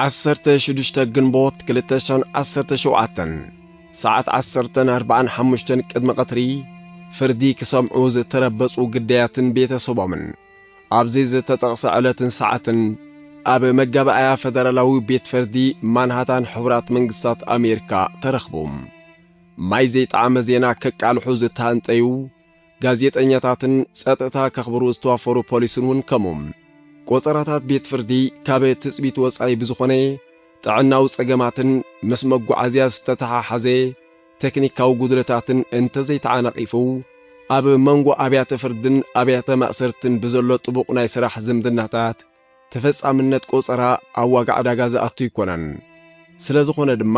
ዓሰርተ ሽዱሽተ ግንቦት ክልተ ሽሕን ዓሰርተ ሸውዓተን፣ ሰዓት ዓሰርተን ኣርባዓን ሓሙሽተን ቅድሚ ቀትሪ፣ ፍርዲ ክሰምዑ ዝተረበጹ ግዳያትን ቤተሰቦምን፣ ኣብዚ ዝተጠቕሰ ዕለትን ሰዓትን፣ ኣብ መጋባእያ ፈደራላዊ ቤት ፍርዲ ማንሃታን ሕቡራት መንግስታት ኣሜሪካ ተረኽቡ። ማይ ዘይጠዓመ ዜና ከቃልሑ ዝተሃንጠዩ ጋዜጠኛታትን ጸጥታ ከኽብሩ ዝተዋፈሩ ፖሊስን እውን ከምኡ። ቆጸራታት ቤት ፍርዲ ካብ ትጽቢት ወጻኢ ብዝኾነ ጥዕናዊ ጸገማትን ምስ መጓዓዝያ ዝተተሓሓዘ ቴክኒካዊ ጉድለታትን እንተዘይተዓናቒፉ፣ ኣብ መንጎ ኣብያተ ፍርድን ኣብያተ ማእሰርትን ብዘሎ ጥቡቕ ናይ ስራሕ ዝምድናታት፣ ተፈጻምነት ቆጸራ ኣብ ዋጋ ዕዳጋ ዝኣቱ ኣይኮነን። ስለ ዝኾነ ድማ፣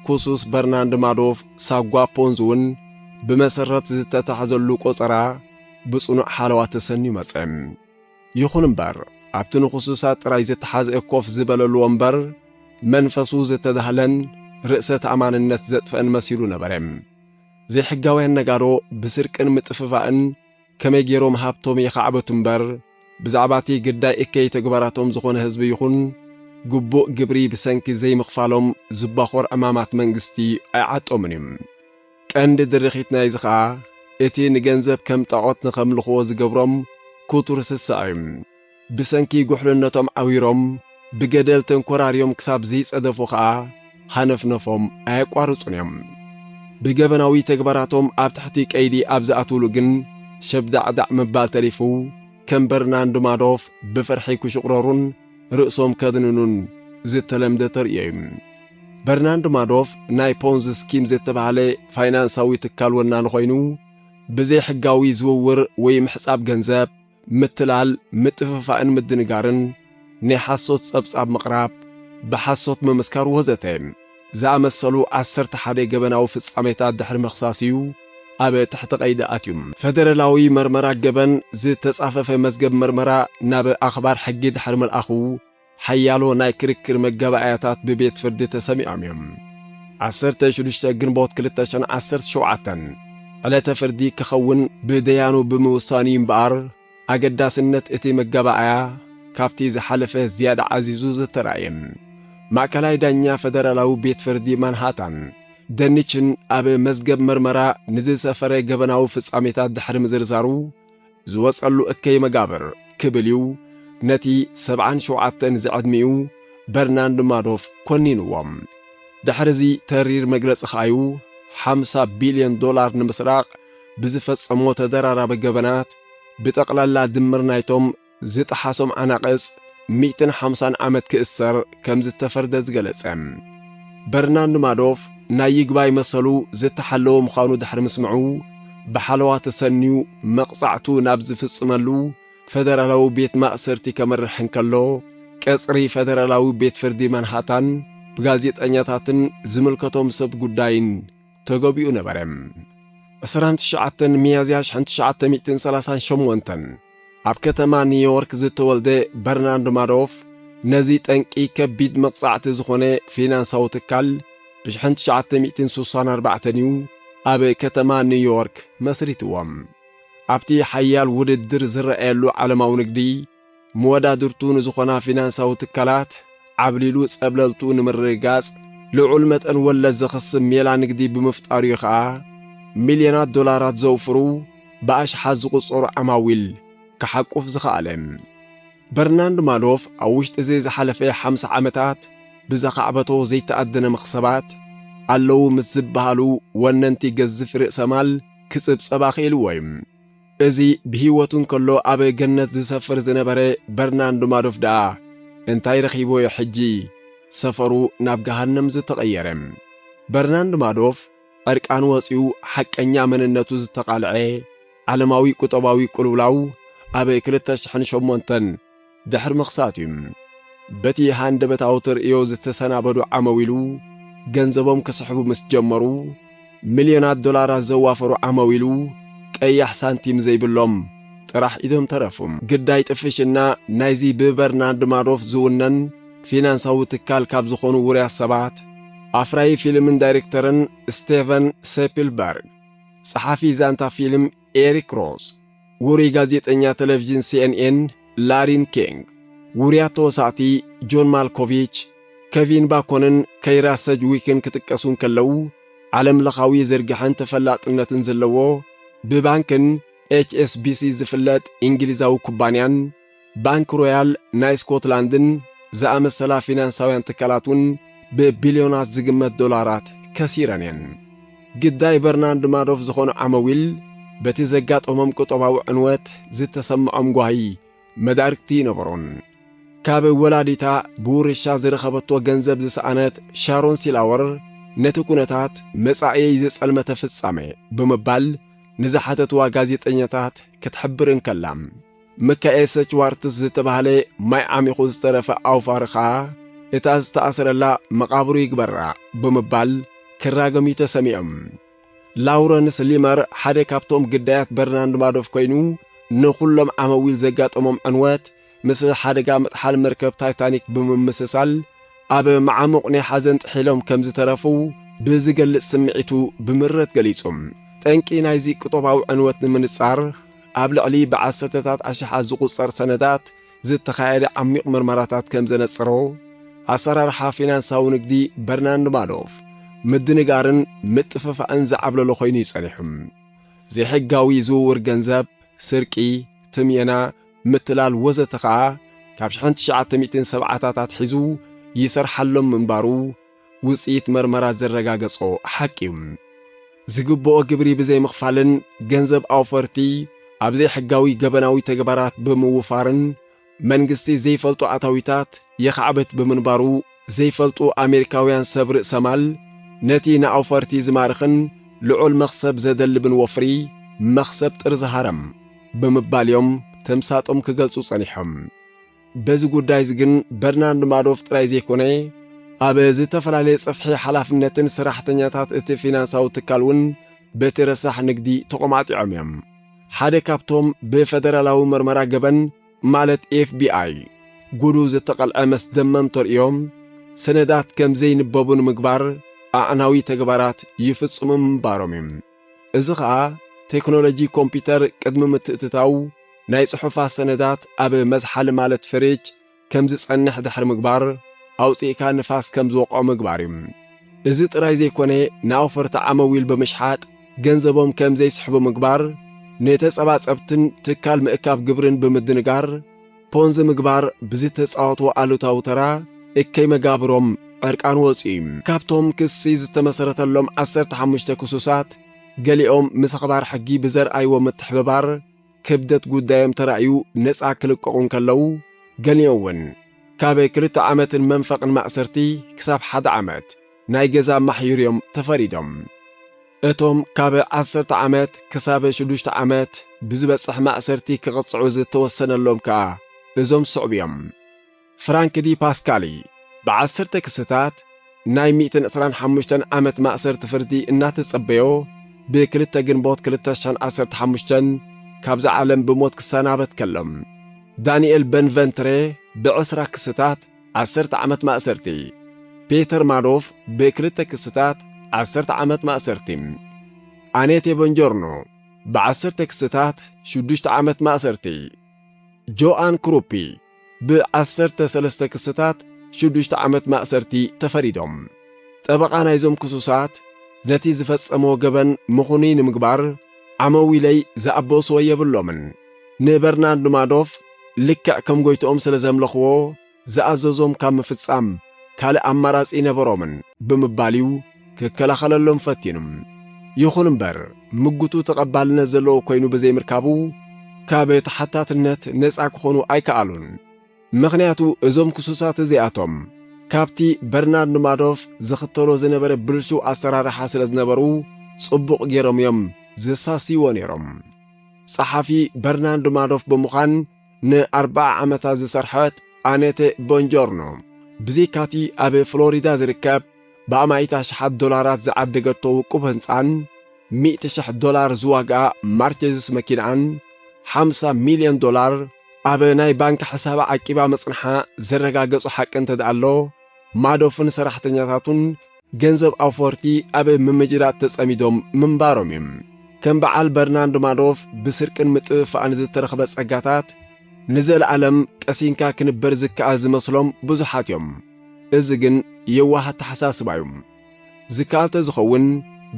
ክሱስ በርናንድ ማዶፍ ሳጓ ፖንዝ እውን ብመሰረት ዝተታሕዘሉ ቆጸራ ብጽኑዕ ሓለዋ ተሰንዩ መጸ። ይኹን እምበር፣ ኣብቲ ንክሱሳት ጥራይ ዝተሓዝአ ኮፍ ዝበለሉ ወንበር፣ መንፈሱ ዝተዳህለን ርእሰ ተኣማንነት ዘጥፍአን መሲሉ ነበረ። ዘይሕጋውያን ነጋዶ ብስርቅን ምጥፍፋእን ከመይ ገይሮም ሃብቶም የኻዕበቱ እምበር፣ ብዛዕባ እቲ ግዳይ እከይ ተግባራቶም ዝኾነ ህዝቢ ይኹን ግቡእ ግብሪ ብሰንኪ ዘይምኽፋሎም ዝባኾር ዕማማት መንግስቲ ኣይዓጦምን እዮም። ቀንዲ ድርኺት ናይዚ ኸኣ፣ እቲ ንገንዘብ ከም ጣዖት ንኸምልኽዎ ዝገብሮም ክቱር ስስዐ እዩ። ብሰንኪ ጉሕልነቶም ዓዊሮም፣ ብገደል ተንኮራርዮም ክሳብ ዘይጸደፉ ኸኣ፣ ሃነፍነፎም ኣየቋርጹን እዮም። ብገበናዊ ተግባራቶም ኣብ ትሕቲ ቀይዲ ኣብ ዝኣትውሉ ግን፣ ሸብዳዕዳዕ ምባል ተሪፉ፣ ከም በርናንድ ማዶፍ ብፍርሒ ክሽቑረሩን ርእሶም ከድንኑን ዝተለምደ ተርእዮ እዩ። በርናንድ ማዶፍ ናይ ፖንዝ ስኪም ዝተባህለ ፋይናንሳዊ ትካል ወናኒ ኮይኑ፣ ብዘይሕጋዊ ዝውውር ወይ ምሕጻብ ገንዘብ፣ ምትላል፣ ምጥፍፋእን ምድንጋርን፣ ናይ ሓሶት ጸብጻብ ምቕራብ፣ ብሓሶት ምምስካር ወዘተ ዝኣመሰሉ ዓሰርተ ሓደ ገበናዊ ፍጻሜታት ድሕሪ ምኽሳስ እዩ ኣብ ትሕቲ ቀይዲ ኣትዩ። ፈደራላዊ መርመራ ገበን ዝተጻፈፈ መዝገብ መርመራ ናብ ኣኽባር ሕጊ ድሕሪ ምልኣኹ፣ ሓያሎ ናይ ክርክር መጋባእያታት ብቤት ፍርዲ ተሰሚዖም እዮም። ዓሰርተ ሽዱሽተ ግንቦት ክልተ ሽሕን ዓሰርተ ሸውዓተን ዕለተ ፍርዲ ክኸውን ብደያኑ ብምውሳኑ እዩ እምበኣር፣ ኣገዳስነት እቲ መጋባእያ ካብቲ ዝሓለፈ ዝያዳ ዓዚዙ ዝተራእየ። ማእከላይ ዳኛ ፈደራላዊ ቤት ፍርዲ ማንሃታን፣ ደኒችን ኣብ መዝገብ መርመራ ንዝሰፈረ ገበናዊ ፍጻሜታት ድሕሪ ምዝርዛሩ፣ ዝወጸሉ እከይ መጋብር ክብል እዩ ነቲ ሰብዓን ሸውዓተን ዝዕድሚኡ በርናንድ ማዶፍ ኮኒንዎ። ድሕሪ እዚ ተሪር መግለጺ ከኣዩ፣ ሓምሳ ቢልዮን ዶላር ንምስራቕ ብዝፈጸሞ ተደራራቢ ገበናት፣ ብጠቕላላ ድምር ናይቶም ዝጠሓሶም ዓናቕጽ ሚእትን ሓምሳን ዓመት ክእሰር ከም ዝተፈርደ ዝገለጸ። በርናንድ ማዶፍ ናይ ይግባይ መሰሉ ዝተሓለወ ምዃኑ ድሕሪ ምስምዑ፣ ብሓለዋ ተሰንዩ መቕጻዕቱ ናብ ዝፍጽመሉ ፈደራላዊ ቤት ማእሰርቲ ከመርሕ እንከሎ፣ ቀጽሪ ፈደራላዊ ቤት ፍርዲ ማንሃታን ብጋዜጠኛታትን ዝምልከቶም ሰብ ጉዳይን ተገቢኡ ነበረ። ዕስራን ትሽዓተን ሚያዝያ ሽሕን ትሽዓተ ሚእትን ሰላሳን ሸሞንተን ኣብ ከተማ ኒውዮርክ ዝተወልደ በርናንድ ማዶፍ፣ ነዚ ጠንቂ ከቢድ መቕጻዕቲ ዝኾነ ፊናንሳዊ ትካል ብሽሕን ትሽዓተ ሚእትን ስሳን ኣርባዕተን እዩ ኣብ ከተማ ኒውዮርክ መስሪትዎ። ኣብቲ ሓያል ውድድር ዝረኣየሉ ዓለማዊ ንግዲ፣ መወዳድርቱ ንዝኾና ፊናንሳዊ ትካላት ዓብሊሉ ጸብለልቱ ንምርግጋጽ፣ ልዑል መጠን ወለድ ዘኽስብ ሜላ ንግዲ ብምፍጣሩ እዩ ኸኣ፣ ሚልዮናት ዶላራት ዘውፍሩ ብኣሽሓት ዝቑጸሩ ዓማዊል ክሓቁፍ ዝኸኣለ። በርናንድ ማዶፍ ኣብ ውሽጢ እዚ ዝሓለፈ ሓምሳ ዓመታት ብዘኻዕበቶ ዘይተኣደነ መኽሰባት፣ ኣለዉ ምስ ዝበሃሉ ወነንቲ ገዝፍ ርእሰማል ክጽብጸብ ኣኽኢልዎ እዩ። እዚ ብህይወቱ እንከሎ ኣብ ገነት ዝሰፍር ዝነበረ በርናንድ ማዶፍ ደኣ እንታይ ረኺብዎ እዩ ሕጂ ሰፈሩ ናብ ገሃነም ዝተቐየረ? በርናንድ ማዶፍ ዕርቃኑ ወጺኡ ሓቀኛ መንነቱ ዝተቓልዐ ዓለማዊ ቁጠባዊ ቅልውላው ኣብ ክልተ ሽሕን ሸሞንተን ድሕሪ ምኽሳት እዩ። በቲ ሃንደበታዊ ተርእዮ ዝተሰናበዱ ዓመዊሉ ገንዘቦም ክስሕቡ ምስ ጀመሩ፣ ሚልዮናት ዶላራት ዘዋፈሩ ዓመዊሉ ቀያሕ ሳንቲም ዘይብሎም ጥራሕ ኢዶም ተረፉ። ግዳይ ጥፍሽና ናይዚ ብበርናርድ ማዶፍ ዝውነን ፊናንሳዊ ትካል ካብ ዝኾኑ ውሩያት ሰባት፣ ኣፍራዪ ፊልምን ዳይሬክተርን ስቴቨን ሴፒልበርግ፣ ጸሓፊ ዛንታ ፊልም ኤሪክ ሮዝ፣ ውሩይ ጋዜጠኛ ቴሌቪዥን ሲኤንኤን ላሪን ኪንግ፣ ውሩያት ተወሳእቲ ጆን ማልኮቪች፣ ኬቪን ባኮንን ኬይራ ሰጅዊክን ክጥቀሱ እንከለዉ፣ ዓለምለኻዊ ዝርግሐን ተፈላጥነትን ዘለዎ፣ ብባንክን ኤች ኤስ ቢ ሲ ዝፍለጥ እንግሊዛዊ ኩባንያን፣ ባንክ ሮያል ናይ ስኮትላንድን ዝኣመሰላ ፊናንሳውያን ትካላት እውን ብቢልዮናት ዝግመት ዶላራት ከሲረን እየን። ግዳይ በርናርድ ማዶፍ ዝኾኑ ዓመዊል፣ በቲ ዘጋጠሞም ቁጠባዊ ዕንወት ዝተሰምዖም ጓሂ መዳርግቲ ይነበሮን። ካብ ወላዲታ ብውርሻ ዝረኸበቶ ገንዘብ ዝሰኣነት ሻሮን ሲላወር፣ ነቲ ኩነታት መጻኢየይ ዘጸልመተ ፍጻመ ብምባል ንዝሓተትዋ ጋዜጠኛታት ክትሕብር እንከላ፣ ሚካኤል ሰችዋርትስ ዝተባህለ ማይ ዓሚኹ ዝተረፈ ኣውፋሪ ኸኣ፣ እታ ዝተኣስረላ መቓብሩ ይግበራ ብምባል ክራገም እዩ ተሰሚዖም። ላውረንስ ሊመር ሓደ ካብቶም ግዳያት በርናርድ ማዶፍ ኮይኑ፣ ንኹሎም ዓመዊል ዘጋጠሞም ዕንወት ምስ ሓደጋ ምጥሓል መርከብ ታይታኒክ ብምምስሳል፣ ኣብ መዓሙቕ ናይ ሓዘን ጥሒሎም ከም ዝተረፉ ብዝገልጽ ስምዒቱ ብምረት ገሊጹ። ጠንቂ ናይዚ ቁጠባዊ ዕንወት ንምንጻር፣ ኣብ ልዕሊ ብዓሰርተታት ኣሽሓት ዝቑጸር ሰነዳት ዝተኻየደ ዓሚቕ ምርመራታት ከም ዘነጸሮ፣ ኣሰራርሓ ፊናንሳዊ ንግዲ በርናርድ ማዶፍ ምድንጋርን ምጥፍፋእን ዝዓብለሎ ኮይኑ እዩ ጸኒሑ። ዘይሕጋዊ ዝውውር ገንዘብ፣ ስርቂ፣ ትምየና፣ ምትላል ወዘተ ኸኣ ካብ ሽሕን ትሽዓተ ሚእትን ሰብዓታት ኣትሒዙ ይሰርሓሎም ምንባሩ ውጽኢት መርመራ ዘረጋገጾ ሓቂ እዩ። ዝግብኦ ግብሪ ብዘይምኽፋልን ገንዘብ ኣውፈርቲ ኣብ ዘይሕጋዊ ገበናዊ ተግባራት ብምውፋርን መንግስቲ ዘይፈልጦ ኣታዊታት የኻዕብት ብምንባሩ፣ ዘይፈልጡ ኣሜሪካውያን ሰብ ርእሰ ማል ነቲ ንኣውፈርቲ ዝማርኽን ልዑል መኽሰብ ዘደልብን ወፍሪ፣ መኽሰብ ጥርዚ ሃረም ብምባል እዮም ተምሳጦም ክገልጹ ጸኒሖም። በዚ ጉዳይ እዚ ግን በርናርድ ማዶፍ ጥራይ ዘይኮነ፣ ኣብ ዝተፈላለየ ጽፍሒ ሓላፍነትን ሰራሕተኛታት እቲ ፊናንሳዊ ትካል እውን በቲ ረሳሕ ንግዲ ተቖማጢዖም እዮም። ሓደ ካብቶም ብፈደራላዊ መርመራ ገበን፣ ማለት ኤፍ ቢ ኣይ፣ ጉዱ ዝተቐልዐ መስደመም ተርእዮም፣ ሰነዳት ከም ዘይንበቡ ንምግባር ኣዕናዊ ተግባራት ይፍጽሙ ምንባሮም እዩ። እዚ ኸኣ ቴክኖሎጂ ኮምፒውተር ቅድሚ ምትእትታው ናይ ጽሑፋት ሰነዳት ኣብ መዝሓሊ፣ ማለት ፍሪጅ፣ ከም ዝጸንሕ ድሕሪ ምግባር፣ ኣውጺእካ ንፋስ ከም ዝወቕዖ ምግባር እዩ። እዚ ጥራይ ዘይኮነ፣ ንኣውፈርቲ ዓመዊል ብምሽሓጥ ገንዘቦም ከም ዘይስሕቡ ምግባር፣ ንተጸባጸብትን ትካል ምእካብ ግብርን ብምድንጋር፣ ፖንዚ ምግባር ብዝተጻወትዎ ኣሉታዊ ተራ፣ እከይ መጋብሮም ዕርቃን ወጺኡ እዩ። ካብቶም ክሲ ዝተመሰረተሎም ዓሰርተ ሓሙሽተ ክሱሳት፣ ገሊኦም ምስ ኣኽባር ሕጊ ብዘርኣይዎ ምትሕብባር፣ ክብደት ጉዳዮም ተራእዩ ነጻ ክልቀቑ እንከለዉ፣ ገሊኦም እውን ካብ ክልተ ዓመትን መንፈቕን ማእሰርቲ ክሳብ ሓደ ዓመት ናይ ገዛ ማሕዩር እዮም ተፈሪዶም። እቶም ካብ ዓሰርተ ዓመት ክሳብ ሽዱሽተ ዓመት ብዝበጽሕ ማእሰርቲ ክቕጽዑ ዝተወሰነሎም ከኣ እዞም ዝስዕቡ እዮም። ፍራንክ ዲ ፓስካሊ ብዓሰርተ ክስታት ናይ ሚእትን ዕስራን ሓሙሽተን ዓመት ማእሰርቲ ፍርዲ እናተጸበዮ፣ ብክልተ ግንቦት ክልተ ሽሕን ዓሰርተ ሓሙሽተን ካብዛ ዓለም ብሞት ክሰናበት ከሎ፣ ዳንኤል በንቨንትሬ ብዕስራ ክስታት ዓሰርተ ዓመት ማእሰርቲ፣ ፔተር ማዶፍ ብክልተ ክስታት ዓሰርተ ዓመት ማእሰርቲ፣ ኣኔቴ ቦንጆርኖ ብዓሰርተ ክስታት ሽዱሽተ ዓመት ማእሰርቲ፣ ጆኣን ክሩፒ ብዓሰርተ ሰለስተ ክስታት ሽዱሽተ ዓመት ማእሰርቲ ተፈሪዶም። ጠበቓ ናይዞም ክሱሳት፣ ነቲ ዝፈጸምዎ ገበን ምኽኑይ ንምግባር ዓመዊለይ ዝኣበስዎ የብሎምን። ንበርናርድ ማዶፍ ልክዕ ከም ጎይትኦም ስለ ዘምለኽዎ፣ ዝኣዘዞም ካብ ምፍጻም ካልእ ኣማራጺ ኣይነበሮምን ብምባል እዩ ክከላኸለሎም ፈቲኑ። ይኹን እምበር፣ ምጉቱ ተቐባልነት ዘለዎ ኮይኑ ብዘይምርካቡ፣ ካብ ተሓታትነት ነጻ ክኾኑ ኣይከኣሉን። ምኽንያቱ፣ እዞም ክሱሳት እዚኣቶም፣ ካብቲ በርናርድ ማዶፍ ዝኽተሎ ዝነበረ ብልሹው ኣሰራርሓ ስለ ዝነበሩ፣ ጽቡቕ ገይሮም እዮም ዝሳስይዎ ነይሮም። ጸሓፊ በርናርድ ማዶፍ ብምዃን ንኣርብዓ ዓመታት ዝሰርሐት ኣኔቴ ቦንጆርኖ፣ ብዘይካቲ ኣብ ፍሎሪዳ ዝርከብ ብኣማኢት ኣሽሓት ዶላራት ዝዓደገቶ ውቁብ ህንጻን፣ ሚእቲ ሽሕ ዶላር ዝዋግኣ ማርቸዝስ መኪናኣን፣ ሓምሳ ሚልዮን ዶላር ኣብ ናይ ባንክ ሕሳባ ዓቂባ ምጽንሓ ዘረጋገጹ ሓቂ እንተ ደኣ ኣሎ፣ ማዶፍን ሰራሕተኛታቱን ገንዘብ ኣውፈርቲ ኣብ ምምጅዳድ ተጸሚዶም ምንባሮም እዩ። ከም በዓል በርናርድ ማዶፍ ብስርቅን ምጥፍፋእን ዝተረኽበ ጸጋታት ንዘለኣለም ቀሲንካ ክንበር ዝከኣል ዝመስሎም ብዙሓት እዮም። እዚ ግን የዋህ ኣተሓሳስባ እዩ። ዝከኣል ተዝኸውን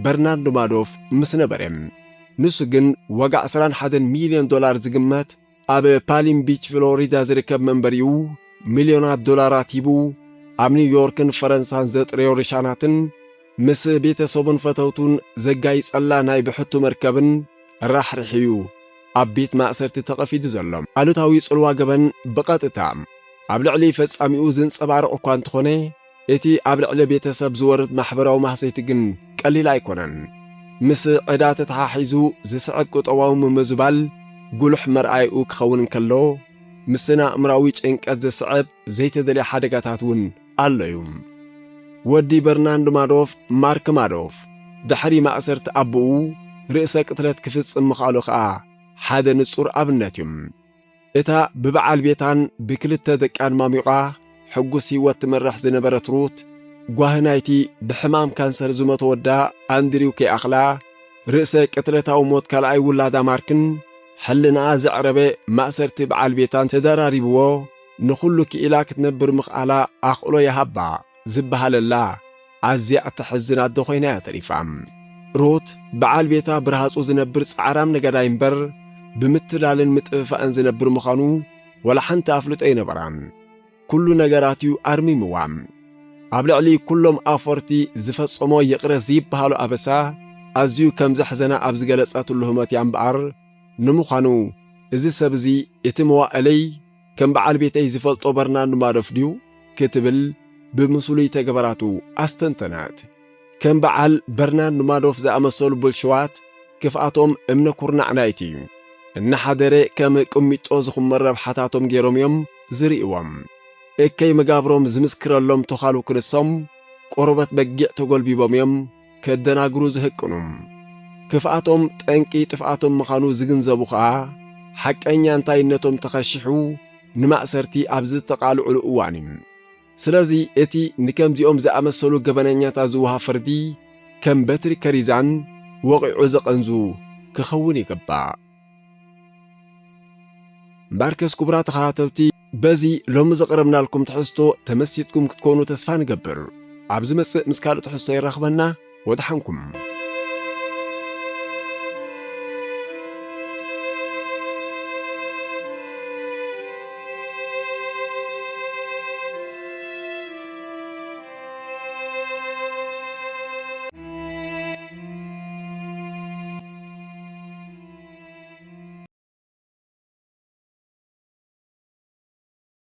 በርናርዶ ማዶፍ ምስ ነበረ። ንሱ ግን ዋጋ ዕስራን ሓደን ሚልዮን ዶላር ዝግመት ኣብ ፓሊም ቢች ፍሎሪዳ ዝርከብ መንበሪኡ ሚልዮናት ዶላራት ሂቡ ኣብ ኒውዮርክን ፈረንሳን ዘጥረዮ ርሻናትን ምስ ቤተሰቡን ፈተውቱን ዘጋይጸላ ናይ ብሕቱ መርከብን ራሕሪሕ እዩ ኣብ ቤት ማእሰርቲ ተቐፊዱ ዘሎ። ኣሉታዊ ጽልዋ ገበን ብቐጥታ ኣብ ልዕሊ ፈጻሚኡ ዝንጸባረቕ እኳ እንተኾነ፣ እቲ ኣብ ልዕሊ ቤተሰብ ዝወርድ ማሕበራዊ ማህሰይቲ ግን ቀሊል ኣይኮነን። ምስ ዕዳ ተተሓሒዙ ዝስዕብ ቁጠባዊ ምምዝባል ጉሉሕ መርኣይኡ ክኸውን እንከሎ፣ ምስ ስነ ኣእምራዊ ጭንቀት ዘስዕብ ዘይተደልየ ሓደጋታት እውን ኣሎ እዩ። ወዲ በርናንድ ማዶፍ፣ ማርክ ማዶፍ፣ ድሕሪ ማእሰርቲ ኣቦኡ ርእሰ ቅትለት ክፍጽም ምኽኣሉ ኸኣ ሓደ ንጹር ኣብነት እዩ። እታ ብበዓል ቤታን ብክልተ ደቃን ማሚቋ ሕጉስ ህይወት ትመርሕ ዝነበረት ሩት፣ ጓሂ ናይቲ ብሕማም ካንሰር ዝሞተ ወዳ ኣንድሪው ከይኣኽላ፣ ርእሰ ቅትለታዊ ሞት ካልኣይ ውላዳ ማርክን ሕልናኣ ዘዕረበ ማእሰርቲ በዓል ቤታን ተደራሪብዎ፣ ንኹሉ ክኢላ ክትነብር ምኽኣላ ኣኽእሎ ይሃባ ዝበሃለላ ኣዝያ እተሕዝን ኣደ ኾይና እያ ተሪፋ። ሩት በዓል ቤታ ብረሃጹ ዝነብር ጻዕራም ነጋዳይ እምበር፣ ብምትላልን ምጥፍፋእን ዝነብር ምዃኑ ዋላ ሓንቲ ኣፍልጦ ኣይነበራን። ኩሉ ነገራት እዩ ኣርሚምዋ። ኣብ ልዕሊ ኩሎም ኣፎርቲ ዝፈጸሞ ይቕረ ዘይበሃሎ ኣበሳ ኣዝዩ ከም ዘሕዘና ኣብ ዝገለጸትሉ ህሞት እያ እምበኣር፣ ንምዃኑ እዚ ሰብ እዚ እቲ መዋእለይ ከም በዓል ቤተይ ዝፈልጦ በርናርድ ማዶፍ ድዩ? ክትብል ብምስሉይ ተግባራቱ ኣስተንተነት። ከም በዓል በርናርድ ማዶፍ ዝኣመሰሉ ብልሽዋት ክፍኣቶም እምነ ኩርናዕ ናይቲ እናሓደረ ከም ቅሚጦ ዝኹመር ረብሓታቶም ገይሮም እዮም ዝርእይዎም። እከይ መጋብሮም ዝምስክረሎም ተዃሉ ክንሶም ቆርበት በጊዕ ተጎልቢቦም እዮም ከደናግሩ ዝህቅኑ። ክፍኣቶም ጠንቂ ጥፍኣቶም ምዃኑ ዝግንዘቡ ኸኣ፣ ሓቀኛ እንታይነቶም ተኸሺሑ ንማእሰርቲ ኣብ ዝተቓልዑሉ እዋን እዩ። ስለዚ እቲ ንከምዚኦም ዝኣመሰሉ ገበነኛታት ዝወሃብ ፍርዲ ከም በትሪ ከሪዛን ወቒዑ ዘቐንዙ ክኸውን ይግባእ። እምበኣርከስ ክቡራት ተኸታተልቲ፣ በዚ ሎሚ ዘቕረብናልኩም ትሕዝቶ ተመሲጥኩም ክትኮኑ ተስፋ ንገብር። ኣብ ዝመጽእ ምስ ካልእ ትሕዝቶ የራኽበና። ወድሓንኩም።